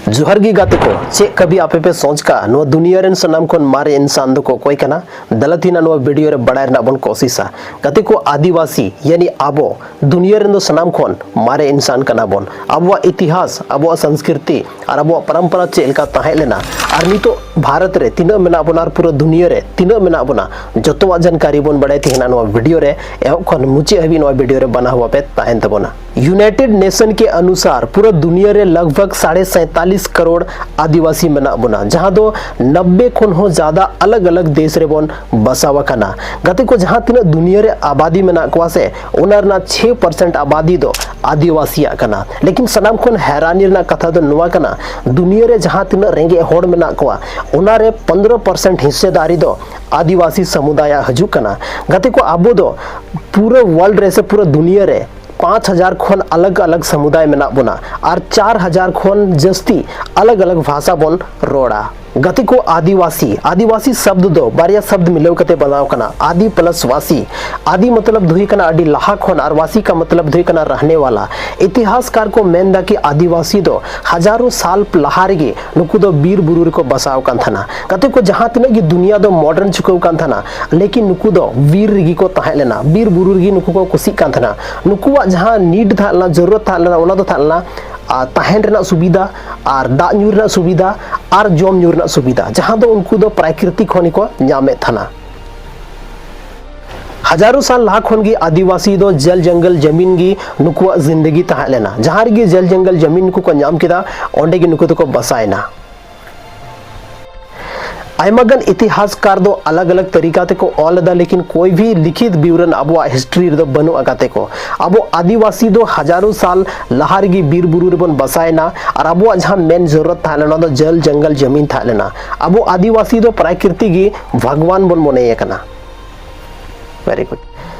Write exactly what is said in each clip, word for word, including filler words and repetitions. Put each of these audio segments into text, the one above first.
ᱡᱚᱦᱟᱨ ᱜᱮ ᱜᱟᱛᱮ ᱠᱚ, ᱪᱮᱫ ᱠᱟᱹᱵᱤ ᱟᱯᱮ ᱯᱮ ᱥᱚᱪ ᱠᱟᱜᱼᱟ ᱱᱚᱣᱟ ᱫᱩᱱᱤᱭᱟᱹ ᱨᱮᱱ ᱥᱟᱱᱟᱢ ᱠᱷᱚᱱ ᱢᱟᱨᱮ ᱤᱱᱥᱟᱱ ᱫᱚᱠᱚ ᱚᱠᱚᱭ ᱠᱟᱱᱟ? ᱫᱟᱞᱟᱛ ᱦᱤᱱᱟ ᱱᱚᱣᱟ ᱵᱷᱤᱰᱤᱭᱳ ᱨᱮ ᱵᱟᱲᱟᱭ ᱨᱮᱱᱟᱜ ᱵᱚᱱ ᱠᱳᱥᱤᱥᱟ᱾ ᱜᱟᱛᱮ ᱠᱚ, ᱟᱹᱫᱤᱵᱟᱹᱥᱤ ᱭᱟᱱᱤ ᱟᱵᱚ ᱫᱩᱱᱤᱭᱟᱹ ᱨᱮᱱ ᱫᱚ ᱥᱟᱱᱟᱢ ᱠᱷᱚᱱ ᱢᱟᱨᱮ ᱤᱱᱥᱟᱱ ᱠᱟᱱᱟ ᱵᱚᱱ᱾ ᱟᱵᱚᱣᱟᱜ ᱤᱛᱤᱦᱟᱥ, ᱟᱵᱚᱣᱟᱜ ᱥᱚᱝᱥᱠᱨᱤᱛᱤ ᱟᱨ ᱟᱵᱚᱣᱟᱜ ᱯᱚᱨᱚᱢᱯᱚᱨᱟ ᱪᱮᱫ ᱞᱮᱠᱟ ᱛᱟᱦᱮᱸ ᱞᱮᱱᱟ ᱟᱨ ᱱᱤᱛᱚᱜ ᱵᱷᱟᱨᱚᱛ ᱨᱮ ᱛᱤᱱᱟᱹᱜ ᱢᱮᱱᱟᱜ ᱵᱚᱱᱟ ᱟᱨ ᱯᱩᱨᱟᱹ ᱫᱩᱱᱤᱭᱟᱹ ᱨᱮ ᱛᱤᱱᱟᱹᱜ ᱢᱮᱱᱟᱜ ᱵᱚᱱᱟ, ᱡᱚᱛᱚᱣᱟᱜ ᱡᱟᱱᱠᱟᱨᱤ ᱵᱚᱱ ᱵᱟᱲᱟᱭ ᱛᱮᱦᱮᱧ ᱱᱚᱣᱟ ᱵᱷᱤᱰᱤᱭᱳ ᱨᱮ᱾ ᱮᱦᱚᱵ ᱠᱷᱚᱱ ᱢᱩᱪᱟᱹᱫ ᱦᱟᱹᱵᱤᱡ ᱱᱚᱣᱟ ᱵᱷᱤᱰᱤᱭᱳ ᱨᱮ ᱵᱟᱱᱟ ᱦᱚᱣᱟ ᱯᱮ ᱛᱟᱦᱮᱱ ᱛᱟᱵᱚᱱᱟ᱾ यूनाइटेड नेशन के अनुसार पूरा दुनिया ᱨᱮ ᱞᱟᱜᱽ ᱵᱷᱟᱜᱽ ᱥᱟᱲᱮ ᱥᱟᱭᱛᱟᱞᱤᱥ ᱠᱟᱨᱳᱲ ᱟᱹᱫᱤᱵᱟᱹᱥᱤ ᱢᱮᱱᱟᱜ ᱵᱚᱱᱟ, ᱡᱟᱦᱟᱸ ᱫᱚ ᱱᱚᱵᱵᱮ ᱠᱷᱚᱱ ᱦᱚᱸ ᱡᱟᱫᱟ ᱟᱞᱟᱜᱽ ᱟᱞᱟᱜᱽ ᱫᱮᱥ ᱨᱮᱵᱚᱱ ᱵᱟᱥᱟᱣ ᱟᱠᱟᱱᱟ᱾ ᱜᱟᱛᱮ ᱠᱚ, ᱡᱟᱦᱟᱸ ᱛᱤᱱᱟᱹᱜ ᱫᱩᱱᱤᱭᱟᱹ ᱨᱮ ᱟᱵᱟᱫᱤ ᱢᱮᱱᱟᱜ ᱠᱚᱣᱟ ᱥᱮ, ᱚᱱᱟ ᱨᱮᱱᱟᱜ ᱪᱷᱮ ᱯᱟᱨᱥᱮᱱᱴ ᱟᱵᱟᱫᱤ ᱫᱚ ᱟᱹᱫᱤᱵᱟᱹᱥᱤᱭᱟᱜ ᱠᱟᱱᱟ᱾ ᱞᱮᱠᱤᱱ ᱥᱟᱱᱟᱢ ᱠᱷᱚᱱ ᱦᱮᱨᱟᱱᱤ ᱨᱮᱱᱟᱜ ᱠᱟᱛᱷᱟ ᱫᱚ ᱱᱚᱣᱟ ᱠᱟᱱᱟ, ᱫᱩᱱᱤᱭᱟᱹ ᱨᱮ ᱡᱟᱦᱟᱸ ᱛᱤᱱᱟᱹᱜ ᱨᱮᱸᱜᱮᱡ ᱦᱚᱲ ᱢᱮᱱᱟᱜ ᱠᱚᱣᱟ, ᱚᱱᱟ ᱨᱮ ᱯᱚᱱᱫᱽᱨᱚ ᱯᱟᱨᱥᱮᱱᱴ ᱦᱤᱥᱥᱮᱫᱟᱨᱤ ᱫᱚ ᱟᱹᱫᱤᱵᱟᱹᱥᱤ ᱥᱟᱢᱩᱫᱟᱭᱟᱜ ᱦᱤᱡᱩᱜ ᱠᱟᱱᱟ᱾ ᱜᱟᱛᱮ ᱠᱚ, ᱟᱵᱚ ᱫᱚ ᱯᱩᱨᱟᱹ ᱣᱟᱨᱞᱰ ᱨᱮ ᱥᱮ ᱯᱩᱨᱟᱹ ᱫᱩᱱᱤᱭᱟᱹ ᱨᱮ ᱯᱟᱸᱪ ᱦᱟᱡᱟᱨ ᱠᱷᱚᱱ ᱟᱞᱟᱜᱽ ᱟᱞᱟᱜᱽ ᱥᱟᱢᱩᱫᱟᱭ ᱢᱮᱱᱟᱜ ᱵᱚᱱᱟ ᱟᱨ ᱪᱟᱨ ᱦᱟᱡᱟᱨ ᱠᱷᱚᱱ ᱡᱟᱹᱥᱛᱤ ᱟᱞᱟᱜᱽ ᱟᱞᱟᱜᱽ ᱵᱷᱟᱥᱟ ᱵᱚᱱ ᱨᱚᱲᱟ᱾ ᱜᱟᱛᱮ ᱠᱚ, ᱟᱹᱫᱤᱵᱟᱹᱥᱤ, ᱟᱹᱫᱤᱵᱟᱹᱥᱤ ᱥᱚᱵᱫ ᱫᱚ ᱵᱟᱨᱭᱟ ᱥᱚᱵᱫ ᱢᱤᱞᱟᱹᱣ ᱠᱟᱛᱮ ᱵᱮᱱᱟᱣ ᱠᱟᱱᱟ, ᱟᱫᱤ ᱯᱞᱟᱥ ᱵᱟᱥᱤ᱾ ᱟᱫᱤ ᱢᱚᱛᱞᱚᱵ ᱫᱚ ᱦᱩᱭ ᱠᱟᱱᱟ ᱟᱹᱰᱤ ᱞᱟᱦᱟ ᱠᱷᱚᱱ, ᱟᱨ ᱵᱟᱥᱤ ᱠᱟ ᱢᱚᱛᱞᱚᱵ ᱫᱚ ᱦᱩᱭ ᱠᱟᱱᱟ ᱨᱟᱦᱱᱮ ᱣᱟᱞᱟ᱾ ᱤᱛᱤᱦᱟᱥᱠᱟᱨ ᱠᱚ ᱢᱮᱱ ᱫᱟ ᱠᱤ ᱟᱹᱫᱤᱵᱟᱹᱥᱤ ᱫᱚ ᱦᱟᱡᱟᱨᱚ ᱥᱟᱞ ᱞᱟᱦᱟ ᱨᱮᱜᱮ ᱱᱩᱠᱩ ᱫᱚ ᱵᱤᱨ ᱵᱩᱨᱩ ᱨᱮᱠᱚ ᱵᱟᱥᱟᱣ ᱠᱟᱱ ᱛᱟᱦᱮᱱᱟ᱾ ᱜᱟᱛᱮ ᱠᱚ, ᱡᱟᱦᱟᱸ ᱛᱤᱱᱟᱹᱜ ᱜᱮ ᱫᱩᱱᱤᱭᱟ ᱫᱚ ᱢᱚᱰᱟᱨᱱ ᱪᱩᱠᱟᱹᱣ ᱠᱟᱱ ᱛᱟᱦᱮᱱᱟ, ᱞᱮᱠᱤᱱ ᱱᱩᱠᱩ ᱫᱚ ᱵᱤᱨ ᱨᱮᱜᱮ ᱠᱚ ᱛᱟᱦᱮᱸ ᱞᱮᱱᱟ, ᱵᱤᱨ ᱵᱩᱨᱩ ᱨᱮᱜᱮ ᱱᱩᱠᱩ ᱠᱚ ᱠᱩᱥᱤᱜ ᱠᱟᱱ ᱛᱟᱦᱮᱱᱟ᱾ ᱱᱩᱠᱩᱣᱟᱜ ᱡᱟᱦᱟᱸ ᱱᱤᱰ ᱛᱟᱦᱮᱸ ᱞᱮᱱᱟ, ᱡᱚᱨᱩᱨᱚᱛ ᱛᱟᱦᱮᱸ ᱞᱮᱱᱟ, ᱚᱱᱟ ᱫᱚ ᱛᱟᱦᱮᱸ ᱞᱮᱱᱟ, ᱟᱨ ᱛᱟᱦᱮᱱ ᱨᱮᱱᱟᱜ ᱥᱩᱵᱤᱫᱷᱟ ᱟᱨ ᱫᱟᱜ ᱧᱩ ᱨᱮᱱᱟᱜ ᱥᱩᱵᱤᱫᱷᱟ ᱟᱨ ᱡᱚᱢ ᱧᱩ ᱨᱮᱱᱟᱜ ᱥᱩᱵᱤᱫᱷᱟ, ᱡᱟᱦᱟᱸ ᱫᱚ ᱩᱱᱠᱩ ᱫᱚ ᱯᱨᱟᱠᱨᱤᱛᱤᱠ ᱠᱷᱚᱱ ᱜᱮᱠᱚ ᱧᱟᱢᱮᱫ ᱛᱟᱦᱮᱱᱟ᱾ ᱦᱟᱡᱟᱨᱚ ᱥᱟᱞ ᱞᱟᱦᱟ ᱠᱷᱚᱱ ᱜᱮ ᱟᱹᱫᱤᱵᱟᱹᱥᱤ ᱫᱚ ᱡᱚᱞ ᱡᱚᱝᱜᱚᱞ ᱡᱟᱢᱤᱱ ᱜᱮ ᱱᱩᱠᱩᱣᱟᱜ ᱡᱤᱱᱫᱮᱜᱤ ᱛᱟᱦᱮᱸ ᱞᱮᱱᱟ᱾ ᱡᱟᱦᱟᱸ ᱨᱮᱜᱮ ᱡᱚᱞ ᱡᱚᱝᱜᱚᱞ ᱡᱟᱢᱤᱱ ᱱᱩᱠᱩ ᱠᱚ ᱧᱟᱢ ᱠᱮᱫᱟ, ᱚᱸᱰᱮ ᱜᱮ ᱱᱩᱠᱩ ᱫᱚᱠᱚ ᱵᱟᱥᱟᱭᱮᱱᱟ᱾ ᱟᱭᱢᱟ ᱜᱟᱱ ᱤᱛᱤᱦᱟᱥᱠᱟᱨ ᱫᱚ ᱟᱞᱟᱜᱽ ᱟᱞᱟᱜᱽ ᱛᱟᱹᱨᱤᱠᱟ ᱛᱮᱠᱚ ᱚᱞ ᱮᱫᱟ, ᱞᱮᱠᱤᱱ ᱠᱳᱭ ᱵᱷᱤ ᱞᱤᱠᱷᱤᱛ ᱵᱤᱣᱨᱚᱱ ᱟᱵᱚᱣᱟᱜ ᱦᱤᱥᱴᱨᱤ ᱨᱮᱫᱚ ᱵᱟᱹᱱᱩᱜ ᱟᱠᱟᱫ ᱛᱮᱠᱚ᱾ ᱟᱵᱚ ᱟᱹᱫᱤᱵᱟᱹᱥᱤ ᱫᱚ ᱦᱟᱡᱟᱨᱚ ᱥᱟᱞ ᱞᱟᱦᱟ ᱨᱮᱜᱮ ᱵᱤᱨ ᱵᱩᱨᱩ ᱨᱮᱵᱚᱱ ᱵᱟᱥᱟᱭᱮᱱᱟ ᱟᱨ ᱟᱵᱚᱣᱟᱜ ᱡᱟᱦᱟᱸ ᱢᱮᱱ ᱡᱚᱨᱩᱨᱚᱛ ᱛᱟᱦᱮᱸ ᱞᱮᱱᱟ, ᱚᱱᱟ ᱫᱚ ᱡᱚᱞ ᱡᱚᱝᱜᱚᱞ ᱡᱟᱢᱤᱱ ᱛᱟᱦᱮᱸ ᱞᱮᱱᱟ᱾ ᱟᱵᱚ ᱟᱹᱫᱤᱵᱟᱹᱥᱤ ᱫᱚ ᱯᱨᱟᱠᱨᱤᱛᱤᱠ ᱜᱮ ᱵᱷᱟᱜᱽᱣᱟᱱ ᱵᱚᱱ ᱢᱚᱱᱮᱭᱮ ᱠᱟᱱᱟ᱾ ᱵᱷᱮᱨᱤ ᱜᱩᱰ᱾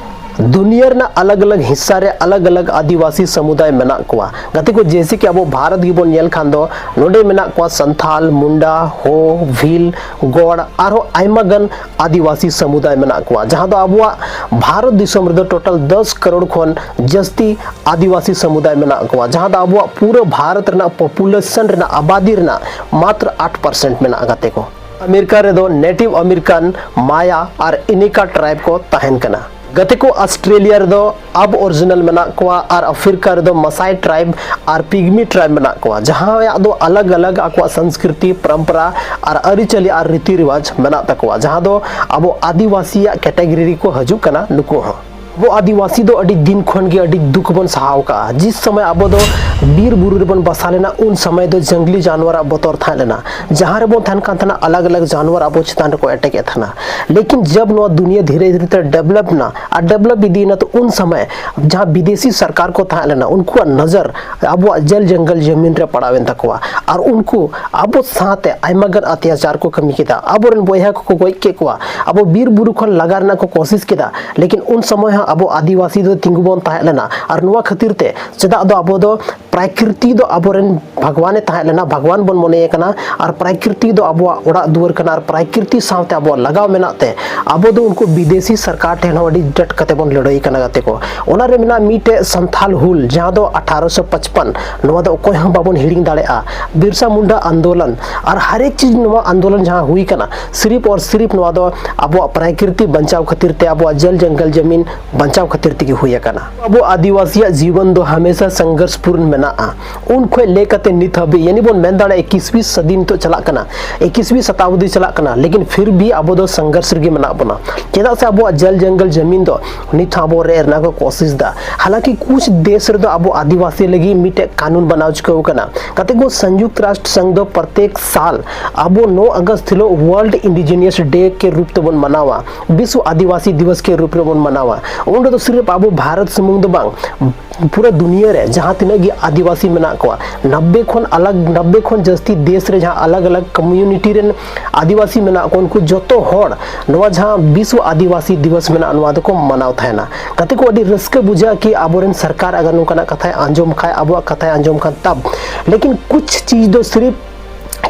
ᱫᱩᱱᱤᱭᱟᱹ ᱨᱮᱱᱟᱜ ᱟᱞᱟᱜᱽ ᱟᱞᱟᱜᱽ ᱦᱤᱥᱥᱟ ᱨᱮ ᱟᱞᱟᱜᱽ ᱟᱞᱟᱜᱽ ᱟᱹᱫᱤᱵᱟᱹᱥᱤ ᱥᱟᱢᱩᱫᱟᱭ ᱢᱮᱱᱟᱜ ᱠᱚᱣᱟ᱾ ᱜᱟᱛᱮ ᱠᱚ, ᱡᱮᱭᱥᱮ ᱠᱤ ᱟᱵᱚ ᱵᱷᱟᱨᱚᱛ ᱜᱮᱵᱚᱱ ᱧᱮᱞ ᱠᱷᱟᱱ ᱫᱚ, ᱱᱚᱰᱮ ᱢᱮᱱᱟᱜ ᱠᱚᱣᱟ ᱥᱟᱱᱛᱷᱟᱞ, ᱢᱩᱱᱰᱟ, ᱦᱳ, ᱵᱷᱤᱞ, ᱜᱚᱲ, ᱟᱨᱦᱚᱸ ᱟᱭᱢᱟ ᱜᱟᱱ ᱟᱹᱫᱤᱵᱟᱹᱥᱤ ᱥᱟᱢᱩᱫᱟᱭ ᱢᱮᱱᱟᱜ ᱠᱚᱣᱟ, ᱡᱟᱦᱟᱸ ᱫᱚ ᱟᱵᱚᱣᱟᱜ ᱵᱷᱟᱨᱚᱛ ᱫᱤᱥᱚᱢ ᱨᱮᱫᱚ ᱴᱳᱴᱟᱞ ᱫᱚᱥ ᱠᱟᱨᱳᱲ ᱠᱷᱚᱱ ᱡᱟᱹᱥᱛᱤ ᱟᱹᱫᱤᱵᱟᱹᱥᱤ ᱥᱟᱢᱩᱫᱟᱭ ᱢᱮᱱᱟᱜ ᱠᱚᱣᱟ, ᱡᱟᱦᱟᱸ ᱫᱚ ᱟᱵᱚᱣᱟᱜ ᱯᱩᱨᱟᱹ ᱵᱷᱟᱨᱚᱛ ᱨᱮᱱᱟᱜ ᱯᱚᱯᱩᱞᱮᱥᱚᱱ ᱨᱮᱱᱟᱜ ᱟᱵᱟᱫᱤ ᱨᱮᱱᱟᱜ ᱢᱟᱛᱨᱚ ᱟᱴ ᱯᱟᱨᱥᱮᱱᱴ ᱢᱮᱱᱟᱜᱼᱟ᱾ ᱜᱟᱛᱮ ᱠᱚ, ᱟᱢᱮᱨᱤᱠᱟ ᱨᱮᱫᱚ ᱱᱮᱴᱤᱵᱷ ᱟᱢᱮᱨᱤᱠᱟᱱ, ᱢᱟᱭᱟ ᱟᱨ ᱤᱱᱤᱠᱟ ᱴᱨᱟᱭᱤᱵᱽ ᱠᱚ ᱛᱟᱦᱮᱱ ᱠᱟᱱᱟ᱾ ᱜᱟᱛᱮ ᱠᱚ, ᱟᱥᱴᱨᱮᱞᱤᱭᱟ ᱨᱮᱫᱚ ᱟᱵᱚᱨᱤᱡᱤᱱᱟᱞ ᱢᱮᱱᱟᱜ ᱠᱚᱣᱟ ᱟᱨ ᱟᱯᱷᱨᱤᱠᱟ ᱨᱮᱫᱚ ᱢᱟᱥᱟᱭ ᱴᱨᱟᱭᱤᱵᱽ ᱟᱨ ᱯᱤᱜᱽᱢᱤ ᱴᱨᱟᱭᱤᱵᱽ ᱢᱮᱱᱟᱜ ᱠᱚᱣᱟ, ᱡᱟᱦᱟᱸᱭᱟᱜ ᱫᱚ ᱟᱞᱟᱜᱽ ᱟᱞᱟᱜᱽ ᱟᱠᱚᱣᱟᱜ ᱥᱚᱝᱥᱠᱨᱤᱛᱤ, ᱯᱚᱨᱚᱢᱯᱚᱨᱟ ᱟᱨ ᱟᱹᱨᱤᱪᱟᱹᱞᱤ ᱟᱨ ᱨᱤᱛᱤ ᱨᱮᱣᱟᱡᱽ ᱢᱮᱱᱟᱜ ᱛᱟᱠᱚᱣᱟ, ᱡᱟᱦᱟᱸ ᱫᱚ ᱟᱵᱚ ᱟᱹᱫᱤᱵᱟᱹᱥᱤᱭᱟᱜ ᱠᱮᱴᱮᱜᱚᱨᱤ ᱨᱮᱠᱚ ᱦᱤᱡᱩᱜ ᱠᱟᱱᱟ ᱱᱩᱠᱩ ᱦᱚᱸ᱾ ᱟᱵᱚ ᱟᱹᱫᱤᱵᱟᱹᱥᱤ ᱫᱚ ᱟᱹᱰᱤ ᱫᱤᱱ ᱠᱷᱚᱱ ᱜᱮ ᱟᱹᱰᱤ ᱫᱩᱠ ᱵᱚᱱ ᱥᱟᱦᱟᱣ ᱠᱟᱜᱼᱟ᱾ ᱡᱤᱥ ᱥᱚᱢᱚᱭ ᱟᱵᱚ ᱫᱚ ᱵᱤᱨ ᱵᱩᱨᱩ ᱨᱮᱵᱚᱱ ᱵᱟᱥᱟ ᱞᱮᱱᱟ, ᱩᱱ ᱥᱚᱢᱚᱭ ᱫᱚ ᱡᱟᱝᱞᱤ ᱡᱟᱱᱣᱟᱨᱟᱜ ᱵᱚᱛᱚᱨ ᱛᱟᱦᱮᱸ ᱞᱮᱱᱟ᱾ ᱡᱟᱦᱟᱸ ᱨᱮᱵᱚᱱ ᱛᱟᱦᱮᱱ ᱠᱟᱱ ᱛᱟᱦᱮᱱᱟ, ᱟᱞᱟᱜᱽ ᱟᱞᱟᱜᱽ ᱡᱟᱱᱣᱟᱨ ᱟᱵᱚ ᱪᱮᱛᱟᱱ ᱨᱮᱠᱚ ᱮᱴᱮᱠ ᱮᱫ ᱛᱟᱦᱮᱱᱟ᱾ ᱞᱮᱠᱤᱱ ᱡᱟᱵ ᱱᱚᱣᱟ ᱫᱩᱱᱤᱭᱟᱹ ᱫᱷᱤᱨᱮ ᱫᱷᱤᱨᱮ ᱛᱮ ᱰᱮᱵᱷᱞᱚᱯ ᱮᱱᱟ, ᱟᱨ ᱰᱮᱵᱷᱞᱚᱯ ᱤᱫᱤᱭᱮᱱᱟ, ᱛᱚ ᱩᱱ ᱥᱚᱢᱚᱭ ᱡᱟᱦᱟᱸ ᱵᱤᱫᱮᱥᱤ ᱥᱚᱨᱠᱟᱨ ᱠᱚ ᱛᱟᱦᱮᱸ ᱞᱮᱱᱟ, ᱩᱱᱠᱩᱣᱟᱜ ᱱᱚᱡᱚᱨ ᱟᱵᱚᱣᱟᱜ ᱡᱚᱞ ᱡᱚᱝᱜᱚᱞ ᱡᱚᱢᱤᱱ ᱨᱮ ᱯᱟᱲᱟᱣᱮᱱ ᱛᱟᱠᱚᱣᱟ, ᱟᱨ ᱩᱱᱠᱩ ᱟᱵᱚ ᱥᱟᱶᱛᱮ ᱟᱭᱢᱟ ᱜᱟᱱ ᱚᱛᱛᱟᱪᱟᱨ ᱠᱚ ᱠᱟᱹᱢᱤ ᱠᱮᱫᱟ᱾ ᱟᱵᱚᱨᱮᱱ ᱵᱚᱭᱦᱟ ᱠᱚᱠᱚ ᱜᱚᱡ ᱠᱮᱫ ᱠᱚᱣᱟ, ᱟᱵᱚ ᱵᱤᱨ ᱵᱩᱨᱩ ᱠᱷᱚᱱ ᱞᱟᱜᱟ ᱨᱮᱱᱟᱜ ᱠᱚ ᱠᱳᱥᱤᱥ ᱠᱮᱫᱟ, ᱞᱮᱠᱤᱱ ᱩᱱ ᱥᱚᱢᱚᱭ ᱦᱚᱸ ᱟᱵᱚ ᱟᱹᱫᱤᱵᱟᱹᱥᱤ ᱫᱚ ᱛᱤᱸᱜᱩ ᱵᱚᱱ ᱛᱟᱦᱮᱸ ᱞᱮᱱᱟ᱾ ᱟᱨ ᱱᱚᱣᱟ ᱠᱷᱟᱹᱛᱤᱨ ᱛᱮ ᱪᱮᱫᱟᱜ ᱫᱚ ᱟᱵᱚ ᱫᱚ ᱯᱨᱟᱠᱨᱤᱛᱤ ᱫᱚ ᱟᱵᱚᱨᱮᱱ ᱵᱷᱟᱜᱽᱣᱟᱱᱮ ᱛᱟᱦᱮᱸ ᱞᱮᱱᱟ, ᱵᱷᱟᱜᱽᱣᱟᱱ ᱵᱚᱱ ᱢᱚᱱᱮᱭᱮ ᱠᱟᱱᱟ, ᱟᱨ ᱯᱨᱟᱠᱨᱤᱛᱤ ᱫᱚ ᱟᱵᱚᱣᱟᱜ ᱚᱲᱟᱜ ᱫᱩᱣᱟᱹᱨ ᱠᱟᱱᱟ, ᱟᱨ ᱯᱨᱟᱠᱨᱤᱛᱤ ᱥᱟᱶᱛᱮ ᱟᱵᱚᱣᱟᱜ ᱞᱟᱜᱟᱣ ᱢᱮᱱᱟᱜ ᱛᱮ ᱟᱵᱚ ᱫᱚ ᱩᱱᱠᱩ ᱵᱤᱫᱮᱥᱤ ᱥᱚᱨᱠᱟᱨ ᱴᱷᱮᱱ ᱦᱚᱸ ᱟᱹᱰᱤ ᱰᱟᱴ ᱠᱟᱛᱮ ᱵᱚᱱ ᱞᱟᱹᱲᱦᱟᱹᱭ ᱠᱟᱱᱟ᱾ ᱜᱟᱛᱮ ᱠᱚ, ᱚᱱᱟ ᱨᱮ ᱢᱮᱱᱟᱜᱼᱟ ᱢᱤᱫᱴᱮᱡ ᱥᱟᱱᱛᱷᱟᱞ ᱦᱩᱞ, ᱡᱟᱦᱟᱸ ᱫᱚ ᱟᱴᱷᱟᱨᱚᱥᱚ ᱯᱟᱸᱪᱯᱟᱱ, ᱱᱚᱣᱟ ᱫᱚ ᱚᱠᱚᱭ ᱦᱚᱸ ᱵᱟᱵᱚᱱ ᱦᱤᱲᱤᱧ ᱫᱟᱲᱮᱭᱟᱜᱼᱟ᱾ ᱵᱤᱨᱥᱟ ᱢᱩᱱᱰᱟ ᱟᱱᱫᱳᱞᱚᱱ, ᱟᱨ ᱦᱟᱨᱮᱠ ᱪᱤᱡᱽ ᱱᱚᱣᱟ ᱟᱱᱫᱳᱞᱚᱱ ᱡᱟᱦᱟᱸ ᱦᱩᱭ ᱠᱟᱱᱟ, ᱥᱤᱨᱤᱯ ᱟᱨ ᱥᱤᱨᱤᱯ ᱱᱚᱣᱟ ᱫᱚ ᱟᱵᱚᱣᱟᱜ ᱯᱨᱟᱠᱨᱤᱛᱤ ᱵᱟᱧᱪᱟᱣ ᱠᱷᱟᱹᱛᱤᱨ ᱛᱮ, ᱟᱵᱚᱣᱟᱜ ᱡᱚᱞ ᱡᱚᱝᱜᱚᱞ ᱡᱚᱢᱤᱱ ᱵᱟᱧᱪᱟᱣ ᱠᱷᱟᱹᱛᱤᱨ ᱛᱮᱜᱮ ᱦᱩᱭ ᱟᱠᱟᱱᱟ᱾ ᱟᱵᱚ ᱟᱹᱫᱤᱵᱟᱹᱥᱤᱭᱟᱜ ᱡᱤᱵᱚᱱ ᱫᱚ ᱦᱟᱢᱮᱥᱟ ᱥᱚᱝᱜᱷᱚᱨᱥ ᱯᱩᱨᱱ ᱢᱮᱱᱟᱜᱼᱟ᱾ ᱩᱱ ᱠᱷᱚᱱ ᱞᱟᱹᱭ ᱠᱟᱛᱮ ᱱᱤᱛ ᱦᱟᱹᱵᱤᱡ, ᱭᱟᱱᱤ ᱵᱚᱱ ᱢᱮᱱ ᱫᱟᱲᱮᱭᱟᱜᱼᱟ, ᱤᱠᱤᱥᱣᱤ ᱥᱟᱫᱤ ᱱᱤᱛᱚᱜ ᱪᱟᱞᱟᱜ ᱠᱟᱱᱟ, ᱤᱠᱤᱥᱣᱤ ᱥᱚᱛᱟᱵᱫᱤ ᱪᱟᱞᱟᱜ ᱠᱟᱱᱟ, ᱞᱮᱠᱤᱱ ᱯᱷᱤᱨ ᱵᱷᱤ ᱟᱵᱚ ᱫᱚ ᱥᱚᱝᱜᱷᱚᱨᱥ ᱨᱮᱜᱮ ᱢᱮᱱᱟᱜ ᱵᱚᱱᱟ᱾ ᱪᱮᱫᱟᱜ ᱥᱮ ᱟᱵᱚᱣᱟᱜ ᱡᱚᱞ ᱡᱚᱝᱜᱚᱞ ᱡᱚᱢᱤᱱ ᱫᱚ ᱱᱤᱛ ᱦᱚᱸ ᱟᱵᱚ ᱨᱮᱡ ᱨᱮᱱᱟᱜ ᱠᱚ ᱠᱳᱥᱤᱥ ᱫᱟ᱾ ᱦᱟᱞᱟᱸᱠᱤ ᱠᱩᱪ ᱫᱮᱥ ᱨᱮᱫᱚ ᱟᱵᱚ ᱟᱹᱫᱤᱵᱟᱹᱥᱤ ᱞᱟᱹᱜᱤᱫ ᱢᱤᱫᱴᱮᱡ ᱠᱟᱹᱱᱩᱱ ᱵᱟᱱᱟᱣ ᱪᱩᱠᱟᱹᱣ ᱠᱟᱱᱟ᱾ ᱜᱟᱛᱮ ᱠᱚ, ᱥᱚᱝᱭᱩᱠᱛ ᱨᱟᱥᱴᱨ ᱥᱚᱝᱜᱷ ᱫᱚ ᱯᱨᱚᱛᱮᱠ ᱥᱟᱞ ᱟᱵᱚ ᱱᱚ ᱟᱜᱚᱥᱴ ᱦᱤᱞᱳᱜ ᱣᱟᱨᱞᱰ ᱤᱱᱰᱤᱡᱤᱱᱤᱭᱟᱥ ᱰᱮ ᱠᱮ ᱨᱩᱯ ᱛᱮᱵᱚᱱ ᱢᱟᱱᱟᱣᱟ, ᱵᱤᱥᱣ ᱟᱹᱫᱤᱵᱟᱹᱥᱤ ᱫᱤᱵᱚᱥ ᱠᱮ ᱨᱩᱯ ᱨᱮᱵᱚᱱ ᱢᱟᱱᱟᱣᱟ᱾ ᱩᱱ ᱨᱮᱫᱚ ᱥᱤᱨᱯ ᱟᱵᱚ ᱵᱷᱟᱨᱚᱛ ᱥᱩᱢᱩᱝ ᱫᱚ ᱵᱟᱝ, ᱯᱩᱨᱟᱹ ᱫᱩᱱᱤᱭᱟᱹ ᱨᱮ ᱡᱟᱦᱟᱸ ᱛᱤᱱᱟᱹᱜ ᱜᱮ ᱟᱹᱫᱤᱵᱟᱹᱥᱤ ᱢᱮᱱᱟᱜ ᱠᱚᱣᱟ, ᱱᱟᱵᱵᱮ ᱠᱷᱚᱱ ᱟᱞᱟᱜᱽ ᱱᱟᱵᱵᱮ ᱠᱷᱚᱱ ᱡᱟᱹᱥᱛᱤ ᱫᱮᱥ ᱨᱮ ᱡᱟᱦᱟᱸ ᱟᱞᱟᱜᱽ ᱟᱞᱟᱜᱽ ᱠᱚᱢᱭᱩᱱᱤᱴᱤ ᱨᱮᱱ ᱟᱹᱫᱤᱵᱟᱹᱥᱤ ᱢᱮᱱᱟᱜ ᱠᱚᱣᱟ, ᱩᱱᱠᱩ ᱡᱚᱛᱚ ᱦᱚᱲ ᱱᱚᱣᱟ ᱡᱟᱦᱟᱸ ᱵᱤᱥᱣᱚ ᱟᱹᱫᱤᱵᱟᱹᱥᱤ ᱫᱤᱵᱚᱥ ᱢᱮᱱᱟᱜᱼᱟ, ᱱᱚᱣᱟ ᱫᱚᱠᱚ ᱢᱟᱱᱟᱣ ᱛᱟᱦᱮᱱᱟ᱾ ᱜᱟᱛᱮ ᱠᱚ, ᱟᱹᱰᱤ ᱨᱟᱹᱥᱠᱟᱹ ᱵᱩᱡᱷᱟᱹᱜᱼᱟ ᱠᱤ ᱟᱵᱚᱨᱮᱱ ᱥᱚᱨᱠᱟᱨ ᱟᱜᱟᱨ ᱱᱚᱝᱠᱟᱱᱟᱜ ᱠᱟᱛᱷᱟᱭ ᱟᱸᱡᱚᱢ ᱠᱷᱟᱡ, ᱟᱵᱚᱣᱟᱜ ᱠᱟᱛᱷᱟᱭ ᱟᱸᱡᱚᱢ ᱠᱷᱟᱱ ᱛᱟᱵ᱾ ᱞᱮᱠᱤᱱ ᱠᱩᱪ ᱪᱤᱡᱽ ᱫᱚ ᱥᱤᱨᱤᱯ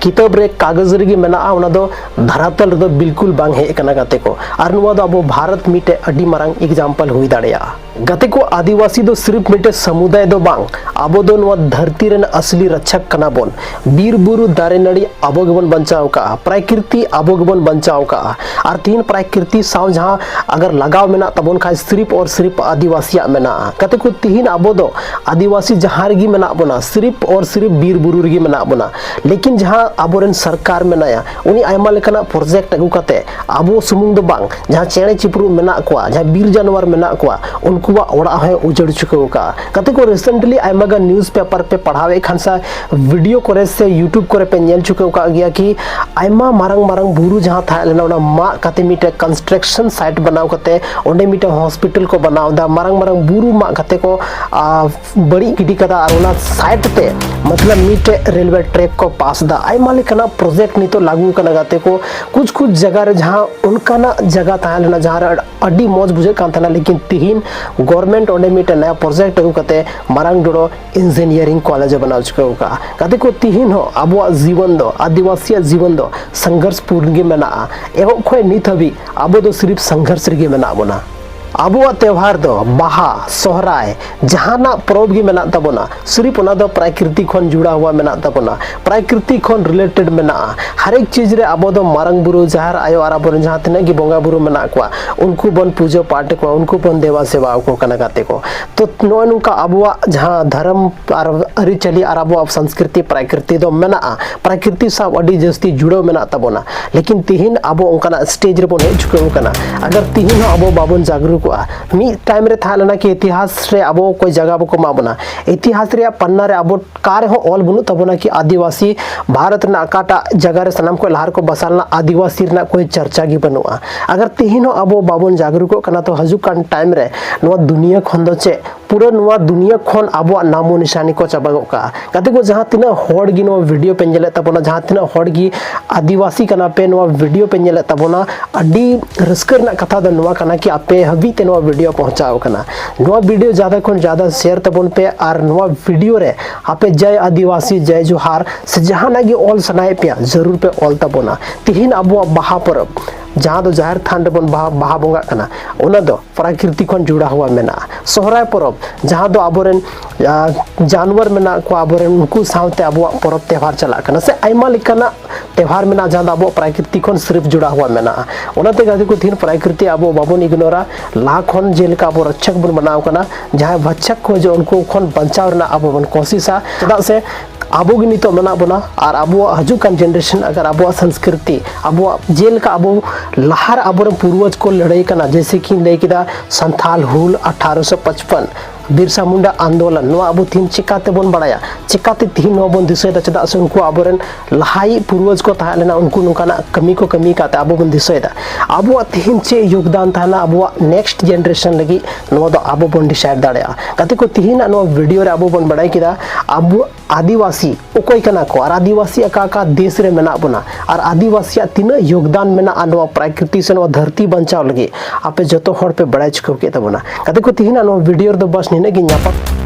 ᱠᱤᱛᱟᱹᱵ ᱨᱮ, ᱠᱟᱜᱚᱡᱽ ᱨᱮᱜᱮ ᱢᱮᱱᱟᱜᱼᱟ, ᱚᱱᱟ ᱫᱚ ᱫᱷᱟᱨᱟᱛᱟᱞ ᱨᱮᱫᱚ ᱵᱤᱞᱠᱩᱞ ᱵᱟᱝ ᱦᱮᱡ ᱟᱠᱟᱱᱟ ᱜᱟᱛᱮ ᱠᱚ᱾ ᱟᱨ ᱱᱚᱣᱟ ᱫᱚ ᱟᱵᱚ ᱵᱷᱟᱨᱚᱛ ᱢᱤᱫᱴᱮᱡ ᱟᱹᱰᱤ ᱢᱟᱨᱟᱝ ᱮᱠᱡᱟᱢᱯᱚᱞ ᱦᱩᱭ ᱫᱟᱲᱮᱭᱟᱜᱼᱟ᱾ ᱜᱟᱛᱮ ᱠᱚ, ᱟᱹᱫᱤᱵᱟᱹᱥᱤ ᱫᱚ ᱥᱤᱨᱤᱯ ᱢᱤᱫᱴᱮᱡ ᱥᱟᱢᱩᱫᱟᱭ ᱫᱚ ᱵᱟᱝ, ᱟᱵᱚ ᱫᱚ ᱱᱚᱣᱟ ᱫᱷᱟᱹᱨᱛᱤ ᱨᱮᱱ ᱟᱥᱞᱤ ᱨᱟᱪᱷᱟᱠ ᱠᱟᱱᱟ ᱵᱚᱱ᱾ ᱵᱤᱨ ᱵᱩᱨᱩ, ᱫᱟᱨᱮ ᱱᱟᱹᱲᱤ ᱟᱵᱚ ᱜᱮᱵᱚᱱ ᱵᱟᱧᱪᱟᱣ ᱠᱟᱜᱼᱟ, ᱯᱨᱟᱠᱨᱤᱛᱤ ᱟᱵᱚ ᱜᱮᱵᱚᱱ ᱵᱟᱧᱪᱟᱣ ᱠᱟᱜᱼᱟ᱾ ᱟᱨ ᱛᱤᱦᱤᱧ ᱯᱨᱟᱠᱨᱤᱛᱤ ᱥᱟᱶ ᱡᱟᱦᱟᱸ ᱟᱜᱟᱨ ᱞᱟᱜᱟᱣ ᱢᱮᱱᱟᱜ ᱛᱟᱵᱚᱱ ᱠᱷᱟᱡ, ᱥᱤᱨᱤᱯ ᱚᱨ ᱥᱤᱨᱤᱯ ᱟᱹᱫᱤᱵᱟᱹᱥᱤᱭᱟᱜ ᱢᱮᱱᱟᱜᱼᱟ᱾ ᱜᱟᱛᱮ ᱠᱚ, ᱛᱤᱦᱤᱧ ᱟᱵᱚ ᱫᱚ ᱟᱹᱫᱤᱵᱟᱹᱥᱤ ᱡᱟᱦᱟᱸ ᱨᱮᱜᱮ ᱢᱮᱱᱟᱜ ᱵᱚᱱᱟ, ᱥᱤᱨᱤᱯ ᱚᱨ ᱥᱤᱨᱤᱯ ᱵᱤᱨ ᱵᱩᱨᱩ ᱨᱮᱜᱮ ᱢᱮᱱᱟᱜ ᱵᱚᱱᱟ᱾ ᱞᱮᱠᱤᱱ ᱡᱟᱦᱟᱸ ᱟᱵᱚᱨᱮᱱ ᱥᱚᱨᱠᱟᱨ ᱢᱮᱱᱟᱭᱟ, ᱩᱱᱤ ᱟᱭᱢᱟ ᱞᱮᱠᱟᱱᱟᱜ ᱯᱨᱚᱡᱮᱠᱴ ᱟᱹᱜᱩ ᱠᱟᱛᱮ ᱟᱵᱚ ᱥᱩᱢᱩᱝ ᱫᱚ ᱵᱟᱝ, ᱡᱟᱦᱟᱸ ᱪᱮᱬᱮ ᱪᱤᱯᱨᱩ ᱢᱮᱱᱟᱜ ᱠᱚᱣᱟ, ᱡᱟᱦᱟᱸ ᱵᱤᱨ ᱡᱟᱱᱣᱟᱨ ᱢᱮᱱᱟᱜ ᱠᱚᱣᱟ, ᱩᱱᱠᱩᱣᱟᱜ ᱚᱲᱟᱜ ᱦᱚᱸᱭ ᱩᱡᱟᱹᱲ ᱪᱩᱠᱟᱹᱣ ᱟᱠᱟᱫᱼᱟ᱾ ᱜᱟᱛᱮ ᱠᱚ, ᱨᱤᱥᱮᱱᱴᱞᱤ ᱟᱭᱢᱟ ᱜᱟᱱ ᱱᱤᱭᱩᱡᱽ ᱯᱮᱯᱟᱨ ᱯᱮ ᱯᱟᱲᱦᱟᱣᱮᱫ ᱠᱷᱟᱱ ᱥᱮ ᱵᱷᱤᱰᱤᱭᱳ ᱠᱚᱨᱮ ᱥᱮ YouTube ᱠᱚᱨᱮ ᱯᱮ ᱧᱮᱞ ᱪᱩᱠᱟᱹᱣ ᱟᱠᱟᱫ ᱜᱮᱭᱟ ᱠᱤ ᱟᱭᱢᱟ ᱢᱟᱨᱟᱝ ᱢᱟᱨᱟᱝ ᱵᱩᱨᱩ ᱡᱟᱦᱟᱸ ᱛᱟᱦᱮᱸ ᱞᱮᱱᱟ, ᱚᱱᱟ ᱢᱟᱜ ᱠᱟᱛᱮ ᱢᱤᱫᱴᱮᱡ ᱠᱚᱱᱥᱴᱨᱟᱠᱥᱚᱱ ᱥᱟᱭᱤᱴ ᱵᱮᱱᱟᱣ ᱠᱟᱛᱮ ᱚᱸᱰᱮ ᱢᱤᱫᱴᱮᱡ ᱦᱚᱥᱯᱤᱴᱟᱞ ᱠᱚ ᱵᱮᱱᱟᱣ ᱮᱫᱟ᱾ ᱢᱟᱨᱟᱝ ᱢᱟᱨᱟᱝ ᱵᱩᱨᱩ ᱢᱟᱜ ᱠᱟᱛᱮ ᱠᱚ, ᱟ, ᱵᱟᱹᱲᱤᱡ ᱜᱤᱰᱤ ᱠᱟᱫᱟ᱾ ᱟᱨ ᱚᱱᱟ ᱥᱟᱭᱤᱰ ᱛᱮ ᱢᱚᱛᱞᱚᱵ ᱢᱤᱫᱴᱮᱡ ᱨᱮᱞᱣᱮ ᱴᱨᱮᱠ ᱠᱚ ᱯᱟᱥ ᱮᱫᱟ᱾ ᱟᱭᱢᱟ ᱞᱮᱠᱟᱱᱟᱜ ᱯᱨᱚᱡᱮᱠᱴ ᱱᱤᱛᱚᱜ ᱞᱟᱹᱜᱩ ᱠᱟᱱᱟ ᱜᱟᱛᱮ ᱠᱚ᱾ ᱠᱩᱪ ᱠᱩᱪ ᱡᱟᱭᱜᱟ ᱨᱮ ᱡᱟᱦᱟᱸ ᱚᱱᱠᱟᱱᱟᱜ ᱡᱟᱭᱜᱟ ᱛᱟᱦᱮᱸ ᱞᱮᱱᱟ ᱡᱟᱦᱟᱸ ᱨᱮ ᱟᱹᱰᱤ ᱢᱚᱡᱽ ᱵᱩᱡᱷᱟᱹᱜ ᱠᱟᱱ ᱛᱟᱦᱮᱱᱟ, ᱞᱮᱠᱤᱱ ᱛᱤᱦᱤᱧ ᱜᱚᱨᱢᱮᱱᱴ ᱚᱸᱰᱮ ᱢᱤᱫᱴᱮᱡ ᱱᱟᱭᱟ ᱯᱨᱚᱡᱮᱠᱴ ᱟᱹᱜᱩ ᱠᱟᱛᱮ ᱢᱟᱨᱟᱝ ᱰᱚᱲᱚ ᱤᱧᱡᱤᱱᱤᱭᱟᱨᱤᱝ ᱠᱚᱞᱮᱡᱽ ᱮ ᱵᱮᱱᱟᱣ ᱪᱩᱠᱟᱹᱣ ᱟᱠᱟᱫᱼᱟ᱾ ᱜᱟᱛᱮ ᱠᱚ, ᱛᱤᱦᱤᱧ ᱦᱚᱸ ᱟᱵᱚᱣᱟᱜ ᱡᱤᱵᱚᱱ ᱫᱚ, ᱟᱹᱫᱤᱵᱟᱹᱥᱤᱭᱟᱜ ᱡᱤᱵᱚᱱ ᱫᱚ ᱥᱚᱝᱜᱷᱚᱨᱥ ᱯᱩᱨᱱ ᱜᱮ ᱢᱮᱱᱟᱜᱼᱟ᱾ ᱮᱦᱚᱵ ᱠᱷᱚᱱ ᱱᱤᱛ ᱦᱟᱹᱵᱤᱡ ᱟᱵᱚ ᱫᱚ ᱥᱤᱨᱤᱯ ᱥᱚᱝᱜᱷᱚᱨᱥ ᱨᱮᱜᱮ ᱢᱮᱱᱟᱜ ᱵᱚᱱᱟ᱾ ᱟᱵᱚᱣᱟᱜ ᱛᱮᱣᱦᱟᱨ ᱫᱚ ᱵᱟᱦᱟ, ᱥᱚᱦᱨᱟᱭ, ᱡᱟᱦᱟᱱᱟᱜ ᱯᱚᱨᱚᱵᱽ ᱜᱮ ᱢᱮᱱᱟᱜ ᱛᱟᱵᱚᱱᱟ, ᱥᱤᱨᱤᱯ ᱚᱱᱟ ᱫᱚ ᱯᱨᱟᱠᱨᱤᱛᱤ ᱠᱷᱚᱱ ᱡᱩᱲᱟᱣ ᱦᱩᱣᱟ ᱢᱮᱱᱟᱜ ᱛᱟᱵᱚᱱᱟ, ᱯᱨᱟᱠᱨᱤᱛᱤ ᱠᱷᱚᱱ ᱨᱤᱞᱮᱴᱮᱰ ᱢᱮᱱᱟᱜᱼᱟ᱾ ᱦᱟᱨᱮᱠ ᱪᱤᱡᱽ ᱨᱮ ᱟᱵᱚ ᱫᱚ ᱢᱟᱨᱟᱝ ᱵᱩᱨᱩ, ᱡᱟᱦᱮᱨ ᱟᱭᱳ ᱟᱨ ᱟᱵᱚᱨᱮᱱ ᱡᱟᱦᱟᱸ ᱛᱤᱱᱟᱹᱜ ᱜᱮ ᱵᱚᱸᱜᱟ ᱵᱩᱨᱩ ᱢᱮᱱᱟᱜ ᱠᱚᱣᱟ, ᱩᱱᱠᱩ ᱵᱚᱱ ᱯᱩᱡᱟᱹ ᱯᱟᱴ ᱟᱠᱚᱣᱟ, ᱩᱱᱠᱩ ᱵᱚᱱ ᱫᱮᱵᱟ ᱥᱮᱵᱟ ᱟᱠᱚ ᱠᱟᱱᱟ ᱜᱟᱛᱮ ᱠᱚ᱾ ᱛᱚ ᱱᱚᱜᱼᱚᱭ ᱱᱚᱝᱠᱟ ᱟᱵᱚᱣᱟᱜ ᱡᱟᱦᱟᱸ ᱫᱷᱚᱨᱚᱢ ᱟᱨ ᱟᱹᱨᱤᱪᱟᱹᱞᱤ ᱟᱨ ᱟᱵᱚᱣᱟᱜ ᱥᱚᱝᱥᱠᱨᱤᱛᱤ ᱯᱨᱟᱠᱨᱤᱛᱤ ᱫᱚ ᱢᱮᱱᱟᱜᱼᱟ, ᱯᱨᱟᱠᱨᱤᱛᱤ ᱥᱟᱶ ᱟᱹᱰᱤ ᱡᱟᱹᱥᱛᱤ ᱡᱩᱲᱟᱹᱣ ᱢᱮᱱᱟᱜ ᱛᱟᱵᱚᱱᱟ᱾ ᱞᱮᱠᱤᱱ ᱛᱤᱦᱤᱧ ᱟᱵᱚ ᱚᱱᱠᱟᱱᱟᱜ ᱥᱴᱮᱡᱽ ᱨᱮᱵᱚᱱ ᱦᱮᱡ ᱪᱩᱠᱟᱹᱣ ᱟᱠᱟᱱᱟ᱾ ᱟᱜᱟᱨ ᱛᱤᱦᱤᱧ ᱦᱚᱸ ᱟᱵᱚ ᱵᱟᱵᱚᱱ ᱡᱟᱜᱽᱨᱩᱠ ᱠᱚᱜᱼᱟ᱾ ᱢᱤᱫ ᱴᱟᱭᱤᱢ ᱨᱮ ᱛᱟᱦᱮᱸ ᱞᱮᱱᱟ ᱠᱤ ᱤᱛᱤᱦᱟᱥ ᱨᱮ ᱟᱵᱚ ᱚᱠᱚᱭ ᱡᱟᱭᱜᱟ ᱵᱟᱠᱚ ᱮᱢᱟ ᱵᱚᱱᱟ, ᱤᱛᱤᱦᱟᱥ ᱨᱮᱭᱟᱜ ᱯᱟᱱᱱᱟ ᱨᱮ ᱟᱵᱚ ᱚᱠᱟ ᱨᱮᱦᱚᱸ ᱚᱞ ᱵᱟᱹᱱᱩᱜ ᱛᱟᱵᱚᱱᱟ ᱠᱤ ᱟᱹᱫᱤᱵᱟᱹᱥᱤ ᱵᱷᱟᱨᱚᱛ ᱨᱮᱱᱟᱜ ᱚᱠᱟᱴᱟᱜ ᱡᱟᱭᱜᱟ ᱨᱮ ᱥᱟᱱᱟᱢ ᱠᱷᱚᱱ ᱞᱟᱦᱟ ᱨᱮᱠᱚ ᱵᱟᱥᱟ ᱞᱮᱱᱟ, ᱟᱹᱫᱤᱵᱟᱹᱥᱤ ᱨᱮᱱᱟᱜ ᱠᱳᱭ ᱪᱟᱨᱪᱟ ᱜᱮ ᱵᱟᱹᱱᱩᱜᱼᱟ᱾ ᱟᱜᱟᱨ ᱛᱮᱦᱮᱧ ᱦᱚᱸ ᱟᱵᱚ ᱵᱟᱵᱚᱱ ᱡᱟᱜᱽᱨᱩᱠᱚᱜ ᱠᱟᱱᱟ, ᱛᱚ ᱦᱤᱡᱩᱜ ᱠᱟᱱ ᱴᱟᱭᱤᱢ ᱨᱮ ᱱᱚᱣᱟ ᱫᱩᱱᱤᱭᱟᱹ ᱠᱷᱚᱱ ᱫᱚ ᱪᱮᱫ, ᱯᱩᱨᱟᱹ ᱱᱚᱣᱟ ᱫᱩᱱᱤᱭᱟᱹ ᱠᱷᱚᱱ ᱟᱵᱚᱣᱟᱜ ᱱᱟᱢᱚ ᱱᱤᱥᱟᱱᱤ ᱠᱚ ᱪᱟᱵᱟ ᱜᱚᱫ ᱠᱟᱜᱼᱟ᱾ ᱜᱟᱛᱮ ᱠᱚ, ᱡᱟᱦᱟᱸ ᱛᱤᱱᱟᱹᱜ ᱦᱚᱲ ᱜᱮ ᱱᱚᱣᱟ ᱵᱷᱤᱰᱤᱭᱳ ᱯᱮ ᱧᱮᱞᱮᱫ ᱛᱟᱵᱚᱱᱟ, ᱡᱟᱦᱟᱸ ᱛᱤᱱᱟᱹᱜ ᱦᱚᱲ ᱜᱮ ᱟᱹᱫᱤᱵᱟᱹᱥᱤ ᱠᱟᱱᱟ ᱯᱮ, ᱱᱚᱣᱟ ᱵᱷᱤᱰᱤᱭᱳ ᱯᱮ ᱧᱮᱞᱮᱫ ᱛᱟᱵᱚᱱᱟ, ᱟᱹᱰᱤ ᱨᱟᱹᱥᱠᱟᱹ ᱨᱮᱱᱟᱜ ᱠᱟᱛᱷᱟ ᱫᱚ ᱱᱚᱣᱟ ᱠᱟᱱᱟ ᱠᱤ ᱟᱯᱮ ᱦᱟᱹᱵᱤᱡ ᱛᱮ ᱱᱚᱣᱟ ᱵᱷᱤᱰᱤᱭᱳ ᱯᱚᱦᱪᱟᱣ ᱠᱟᱱᱟ᱾ ᱱᱚᱣᱟ ᱵᱷᱤᱰᱤᱭᱳ ᱡᱟᱫᱟ ᱠᱷᱚᱱ ᱡᱟᱫᱟ ᱥᱮᱭᱟᱨ ᱛᱟᱵᱚᱱ ᱯᱮ ᱟᱨ ᱱᱚᱣᱟ ᱵᱷᱤᱰᱤᱭᱳ ᱨᱮ ᱟᱯᱮ ᱡᱟᱭ ᱟᱹᱫᱤᱵᱟᱹᱥᱤ, ᱡᱟᱭ ᱡᱚᱦᱟᱨ ᱥᱮ ᱡᱟᱦᱟᱱᱟᱜ ᱜᱮ ᱚᱞ ᱥᱟᱱᱟᱭᱮᱫ ᱯᱮᱭᱟ, ᱡᱟᱹᱨᱩᱲ ᱯᱮ ᱚᱞ ᱛᱟᱵᱚᱱᱟ᱾ ᱛᱤᱦᱤᱧ ᱟᱵᱚᱣᱟᱜ ᱵᱟᱦᱟ ᱯᱚᱨᱚᱵᱽ, ᱡᱟᱦᱟᱸ ᱫᱚ ᱡᱟᱦᱮᱨ ᱛᱷᱟᱱ ᱨᱮᱵᱚᱱ ᱵᱟᱦᱟ, ᱵᱟᱦᱟ ᱵᱚᱸᱜᱟᱜ ᱠᱟᱱᱟ, ᱚᱱᱟ ᱫᱚ ᱯᱨᱟᱠᱨᱤᱛᱤ ᱠᱷᱚᱱ ᱡᱩᱲᱟᱣ ᱦᱩᱣᱟ ᱢᱮᱱᱟᱜᱼᱟ᱾ ᱥᱚᱦᱨᱟᱭ ᱯᱚᱨᱚᱵᱽ, ᱡᱟᱦᱟᱸ ᱫᱚ ᱟᱵᱚᱨᱮᱱ, ᱟ, ᱡᱟᱱᱣᱟᱨ ᱢᱮᱱᱟᱜ ᱠᱚᱣᱟ, ᱟᱵᱚᱨᱮᱱ ᱩᱱᱠᱩ ᱥᱟᱶᱛᱮ ᱟᱵᱚᱣᱟᱜ ᱯᱚᱨᱚᱵᱽ ᱛᱮᱣᱦᱟᱨ ᱪᱟᱞᱟᱜ ᱠᱟᱱᱟ, ᱥᱮ ᱟᱭᱢᱟ ᱞᱮᱠᱟᱱᱟᱜ ᱛᱮᱣᱦᱟᱨ ᱢᱮᱱᱟᱜᱼᱟ, ᱡᱟᱦᱟᱸ ᱫᱚ ᱟᱵᱚᱣᱟᱜ ᱯᱨᱟᱠᱨᱤᱛᱤ ᱠᱷᱚᱱ ᱥᱤᱨᱤᱯ ᱡᱩᱲᱟᱣ ᱦᱩᱣᱟ ᱢᱮᱱᱟᱜᱼᱟ᱾ ᱚᱱᱟᱛᱮ ᱜᱟᱛᱮ ᱠᱚ, ᱛᱤᱦᱤᱧ ᱯᱨᱟᱠᱨᱤᱛᱤ ᱟᱵᱚ ᱵᱟᱵᱚᱱ ᱤᱜᱱᱳᱨᱟ, ᱞᱟᱦᱟ ᱠᱷᱚᱱ ᱡᱮᱞᱮᱠᱟ ᱟᱵᱚ ᱨᱚᱠᱠᱷᱚᱠ ᱵᱚᱱ ᱵᱮᱱᱟᱣ ᱠᱟᱱᱟ, ᱡᱟᱦᱟᱸᱭ ᱵᱷᱚᱠᱠᱷᱚᱠ ᱠᱚ ᱦᱤᱡᱩᱜ, ᱩᱱᱠᱩ ᱠᱷᱚᱱ ᱵᱟᱧᱪᱟᱣ ᱨᱮᱱᱟᱜ ᱟᱵᱚ ᱵᱚᱱ ᱠᱳᱥᱤᱥᱟ᱾ ᱪᱮᱫᱟᱜ ᱥᱮ ᱟᱵᱚ ᱜᱮ ᱱᱤᱛᱚᱜ ᱢᱮᱱᱟᱜ ᱵᱚᱱᱟ ᱟᱨ ᱟᱵᱚᱣᱟᱜ ᱦᱤᱡᱩᱜ ᱠᱟᱱ ᱡᱮᱱᱟᱨᱮᱥᱚᱱ ᱟᱜᱟᱨ ᱟᱵᱚᱣᱟᱜ ᱥᱚᱝᱥᱠᱨᱤᱛᱤ, ᱟᱵᱚᱣᱟᱜ ᱡᱮᱞᱮᱠᱟ ᱟᱵᱚ ᱞᱟᱦᱟ ᱨᱮ ᱟᱵᱚᱨᱮᱱ ᱯᱩᱨᱵᱚᱡᱽ ᱠᱚ ᱞᱟᱹᱲᱦᱟᱹᱭ ᱠᱟᱱᱟ, ᱡᱮᱭᱥᱮ ᱠᱤᱧ ᱞᱟᱹᱭ ᱠᱮᱫᱟ ᱥᱟᱱᱛᱷᱟᱞ ᱦᱩᱞ ᱟᱴᱷᱟᱨᱚᱥᱚ ᱯᱟᱸᱪᱯᱟᱱ, ᱵᱤᱨᱥᱟ ᱢᱩᱱᱰᱟ ᱟᱱᱫᱳᱞᱚᱱ, ᱱᱚᱣᱟ ᱟᱵᱚ ᱛᱤᱦᱤᱧ ᱪᱤᱠᱟᱛᱮ ᱵᱚᱱ ᱵᱟᱲᱟᱭᱟ, ᱪᱤᱠᱟᱛᱮ ᱛᱤᱦᱤᱧ ᱱᱚᱣᱟ ᱵᱚᱱ ᱫᱤᱥᱟᱹᱭᱮᱫᱟ? ᱪᱮᱫᱟᱜ ᱥᱮ ᱩᱱᱠᱩ ᱟᱵᱚᱨᱮᱱ ᱞᱟᱦᱟᱭᱤᱡ ᱯᱩᱨᱵᱚᱡᱽ ᱠᱚ ᱛᱟᱦᱮᱸ ᱞᱮᱱᱟ, ᱩᱱᱠᱩ ᱱᱚᱝᱠᱟᱱᱟᱜ ᱠᱟᱹᱢᱤ ᱠᱚ ᱠᱟᱹᱢᱤ ᱟᱠᱟᱫ ᱛᱮ ᱟᱵᱚ ᱵᱚᱱ ᱫᱤᱥᱟᱹᱭᱮᱫᱟ᱾ ᱟᱵᱚᱣᱟᱜ ᱛᱤᱦᱤᱧ ᱪᱮᱫ ᱭᱳᱜᱽᱫᱟᱱ ᱛᱟᱦᱮᱱᱟ ᱟᱵᱚᱣᱟᱜ ᱱᱮᱠᱥᱴ ᱡᱮᱱᱟᱨᱮᱥᱚᱱ ᱞᱟᱹᱜᱤᱫ, ᱱᱚᱣᱟ ᱫᱚ ᱟᱵᱚ ᱵᱚᱱ ᱰᱤᱥᱟᱭᱤᱰ ᱫᱟᱲᱮᱭᱟᱜᱼᱟ᱾ ᱜᱟᱛᱮ ᱠᱚ, ᱛᱤᱦᱤᱧᱟᱜ ᱱᱚᱣᱟ ᱵᱷᱤᱰᱤᱭᱳ ᱨᱮ ᱟᱵᱚ ᱵᱚᱱ ᱵᱟᱲᱟᱭ ᱠᱮᱫᱟ ᱟᱵᱚ ᱟᱹᱫᱤᱵᱟᱹᱥᱤ ᱚᱠᱚᱭ ᱠᱟᱱᱟ ᱠᱚ ᱟᱨ ᱟᱹᱫᱤᱵᱟᱹᱥᱤ ᱚᱠᱟ ᱚᱠᱟ ᱫᱮᱥ ᱨᱮ ᱢᱮᱱᱟᱜ ᱵᱚᱱᱟ ᱟᱨ ᱟᱹᱫᱤᱵᱟᱹᱥᱤᱭᱟᱜ ᱛᱤᱱᱟᱹᱜ ᱭᱳᱜᱽᱫᱟᱱ ᱢᱮᱱᱟᱜᱼᱟ ᱱᱚᱣᱟ ᱯᱨᱟᱠᱨᱤᱛᱤ ᱥᱮ ᱱᱚᱣᱟ ᱫᱷᱟᱹᱨᱛᱤ ᱵᱟᱧᱪᱟᱣ ᱞᱟᱹᱜᱤᱫ, ᱟᱯᱮ ᱡᱚᱛᱚ ᱦᱚᱲ ᱯᱮ ᱵᱟᱲᱟᱭ ᱪᱩᱠᱟᱹᱣ ᱠᱮᱫ ᱛᱟᱵᱚᱱᱟ᱾ ᱜᱟᱛᱮ ᱠᱚ, ᱛᱤᱦᱤᱧᱟᱜ ᱱᱚᱣᱟ ᱵᱷᱤᱰᱤᱭᱳ ᱨᱮᱫᱚ ᱵᱟᱥ ᱱᱤᱱᱟᱹᱜ ᱜᱮ᱾ ᱧᱟᱯᱟᱢ